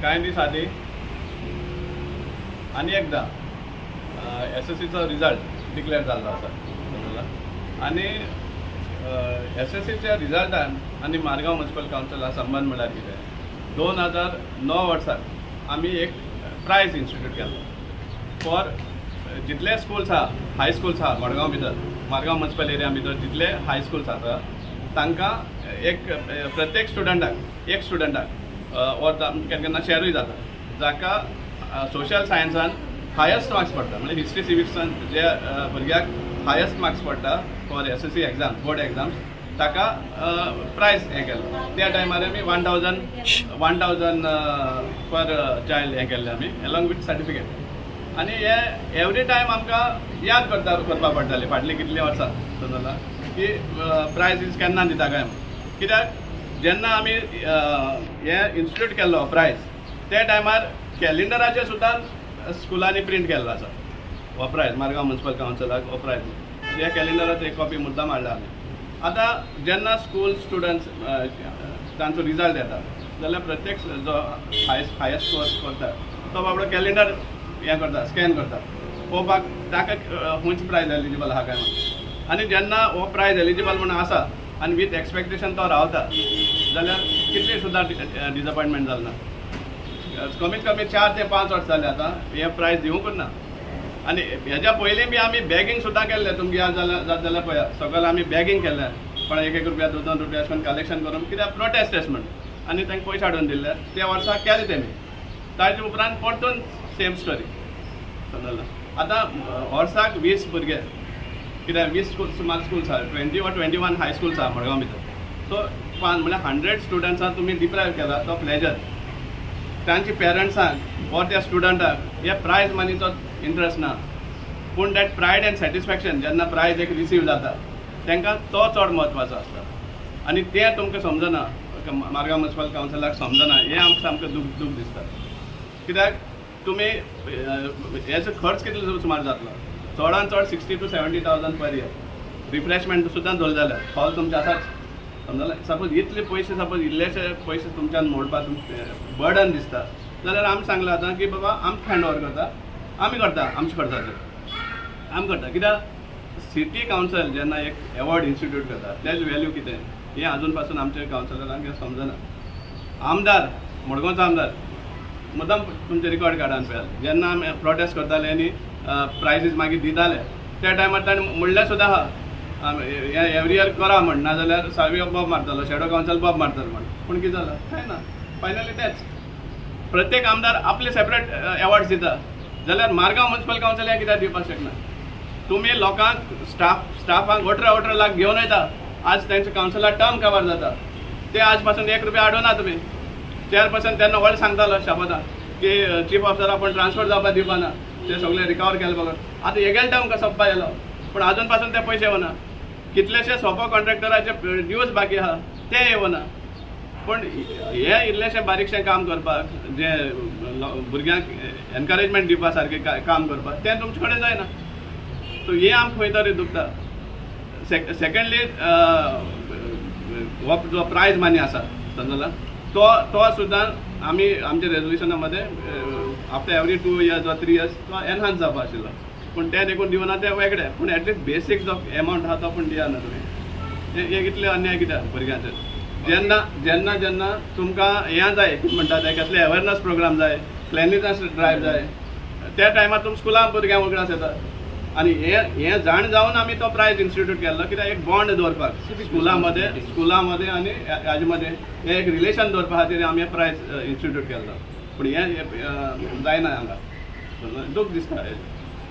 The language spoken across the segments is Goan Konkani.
कांय दीस आदीं आनी एकदां एसएससीचो रिजल्ट डिक्लेअर जाल्लो आसा, समजला? आनी एसएससीच्या रिजल्टान आनी मारगांव म्युनिसिपल कावन्सिला संबंद म्हणल्यार कितें, 2009 वर्साक आमी एक प्रायज इन्स्टिट्यूट केल्लो फॉर जितले स्कुल्स आहा, हाय स्कुल्स आहा मडगांव भितर, मारगांव म्युनिसिपल एरिया भितर जितले हाय स्कुल्स आसा तांकां एक प्रत्येक स्टुडंटाक, एक स्टुडंटाक ऑर केन्ना केन्ना शेरूय जाता, जाका सोशल सायन्सान हायस्ट मार्क्स पडटा, म्हणजे हिस्ट्री सिविक्सान जे भुरग्याक हायस्ट मार्क्स पडटा for SSC exam, board exams, ताका प्रायज हें केल्लो. त्या टायमार आमी 1000, 1000 पर चायल्ड हें केल्लें आमी एलॉंग विथ सर्टिफिकेट. आनी हे एवरी टायम आमकां याद करता करपा पडटाली फाटलीं कितलीं वर्सां, समजला, की प्रायजीस केन्ना दिता काय म्हणून. कित्याक जेन्ना आमी हे इन्स्टिट्यूट केल्लो प्रायज, त्या टायमार कॅलेंडराचेर सुद्दां स्कुलांनी प्रिंट केल्लो आसा हो प्रायज, मारगांव म्युनिसिपल कावन्सिलाक हो प्रायज. ह्या कॅलेंडराचो एक कॉपी मुद्दाम हाडला आमी. आतां जेन्ना स्कूल स्टुडंट्स तांचो रिजल्ट येता जाल्यार प्रत्येक जो हायस्ट स्कोर करता तो बाबडो कॅलेंडर हें करता, स्कॅन करता पळोवपाक ताका खंयच प्रायज एलिजिबल आहा काय म्हणून. आनी जेन्ना हो प्रायज एलिजिबल म्हणून आसा आनी विथ एक्सपेक्टेशन तो रावता जाल्यार कितली सुद्दां डिजपॉयंटमेंट जाल ना? कमीत कमी 4 ते 5 वर्सां जालीं आतां हे प्रायज दिवंकूच ना. आनी हेज्या पयलीं बी आमी बॅगींग सुद्दां केल्लें. तुमगे याद जाल्यार, जात जाल्यार पळया, सगळें आमी बॅगींग केल्लें, पण एक एक रुपया, दोन दोन रुपया अशें करून कलेक्शन करून, कित्याक प्रोटेस्ट अशें म्हण, आनी तांकां पयशे हाडून दिल्ले. त्या वर्सा केलें तेमी. ताजे उपरांत परतून सेम स्टोरी, समजलें? आतां वर्साक 20 भुरगे, कित्याक 20 स्कूल सुमार स्कुल्स आहा, 20 वा 21 हाय स्कुल्स आहा मडगांव भितर. सो पांच म्हणल्यार 100 स्टुडंट्सांक तुमी डिप्रायव केला तो प्लेजर. तांच्या पेरंट्सांक वा त्या स्टुडंटाक हे प्रायज मनीचो इंट्रस्ट ना, पूण that pride and satisfaction जेन्ना प्रायज एक रिसीव जाता तांकां तो चड म्हत्वाचो आसता. आनी तें तुमकां समजना, मारगांव म्युनिसिपल कावन्सिलाक समजना, हें आमकां सामकें दूख दिसता. कित्याक तुमी हेचो खर्च कितलो सुमार जातलो? चडान चड 60 to 70 thousand per year. Refreshment सुद्दां दवरले जाल्यार हॉल तुमचें आसाच, समजलें? सपोज इतले पयशे, सपोज इल्लेशे पयशे तुमच्यान मोडपाक बर्डन दिसता जाल्यार आमी सांगलां आतां की बाबा आमकां हँड ओवर करता, आमी करता, आमच्या खर्चाचेर आमी करता. कित्याक सिटी कावन्सिल जेन्ना एक एवॉर्ड इन्स्टिट्यूट करता तेज व्हॅल्यू कितें हें आजून पासून आमच्या कावन्सिलरांक हें समजना. आमदार, मडगांवचो आमदार मुद्दाम तुमचें रिकॉर्ड काडान पळयात, जेन्ना आमी प्रोटेस्ट करताले आनी प्रायजीस मागीर दिताले त्या टायमार ताणें म्हणलें सुद्दां आहा, हें एवरी इयर करा म्हण, नाजाल्यार सावियो बोब मारतलो, शेडो कावन्सिल बोब मारतलो म्हण. पूण कितें जालां? कांय ना. फायनली तेंच प्रत्येक आमदार आपले सेपरेट एवॉर्ड्स दिता जाल्यार मारगांव म्युनिसिपल कावन्सिल हें कित्याक दिवपाक शकना? तुमी लोकांक स्टाफांक 18-18 लाख घेवन वयता. आज तेंचे कावन्सिलार टर्म कवर जाता, ते आज पासून एक रुपया हाडूना तुमी. चेअरपर्सन तेन्ना व्हडलें सांगतालो शपथां की चीफ ऑफिसर आपूण ट्रान्सफर जावपाक दिवपाना ते सगळे रिकवर केले बगर. आतां हेगेले टर्म कसो सोंपपा येयलो, पूण आजून पासून ते पयशे येवना. कितलेशे सोपो कॉन्ट्रॅक्टराचे ड्यूज बाकी आहा, ते येवना. पूण हे इल्लेशें बारीकशें काम करपाक, जे भुरग्यांक एनकरेजमेंट दिवपा सारकें काम करपाक, तें तुमचे कडेन जायना. सो हें आमकां खंय तरी दुखता. सेकंडली, हो जो प्रायज मनी आसा, समजला, तो तो सुद्दां आमी आमच्या रेजोल्युशना मध्ये आफ्टर एवरी 2 इयर्स वा 3 इयर्स तो एनहान्स जावपा आशिल्लो, पूण तें देखून दिवना तें वेगळें. पूण एटलिस्ट बेसीक जो एमावंट आहा तो पूण दिया ना तुमी. हे कितले अन्याय कित्याक भुरग्यांचेर? जेन्ना जेन्ना जेन्ना तुमकां हें जाय, कितें म्हणटा तें, कसले अवेरनस प्रोग्राम जाय, क्लेनलीनस ड्रायव जाय, त्या टायमार तुम स्कुलान भुरग्यांक उगडास येता. आनी हे हें जाण जावन आमी तो प्रायज इन्स्टिट्यूट केल्लो, कित्याक एक बॉन्ड दवरपाक स्कुलां मदें आनी हाजे मदें हें एक रिलेशन दवरपा खातीर आमी हे प्रायज इन्स्टिट्यूट केल्लो. पूण हें हें जायना हांगा, दूख दिसता.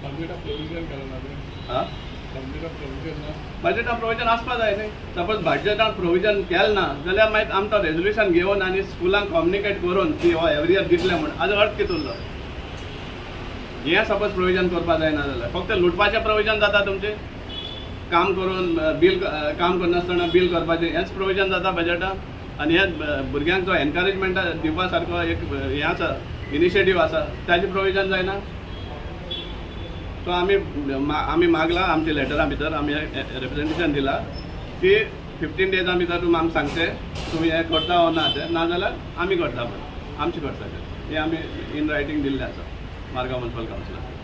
बजेट प्रोविजन केला ना तुवें? आं? बजेट प्रोविजन ना? बजेटान प्रोविजन आसपा जाय न्ही. सपोज बजेटान प्रोविजन केलें ना जाल्यार मागीर आमी तो रेजोल्युशन घेवन आनी स्कुलांक कम्युनिकेट करून की हो एवरी इयर दितले म्हूण हाजो अर्थ कितें उरलो? हें सपोज प्रोविजन करपा जायना जाल्यार फक्त लुटपाचें प्रोविजन जाता तुमचें. काम करून बील, काम करनासतना बील करपाचें हेंच प्रोविजन जाता बजेटान. आनी हे भुरग्यांक जो एनकरेजमेंट दिवपा सारको एक हें आसा, इनिशिएटीव आसा, ताजें प्रोविजन जायना. सो आमी मागला, आमच्या लेटरा भितर आमी रिप्रेझेंटेशन दिला की 15 डेजा भितर तुमी आमकां सांगचे तुमी हें करता वो ना तें, नाजाल्यार आमी करता पळय आमचे खर्चाचेर. हें आमी इन रायटींग दिल्लें आसा मारगांव म्युन्सिपल कावन्सिलाक.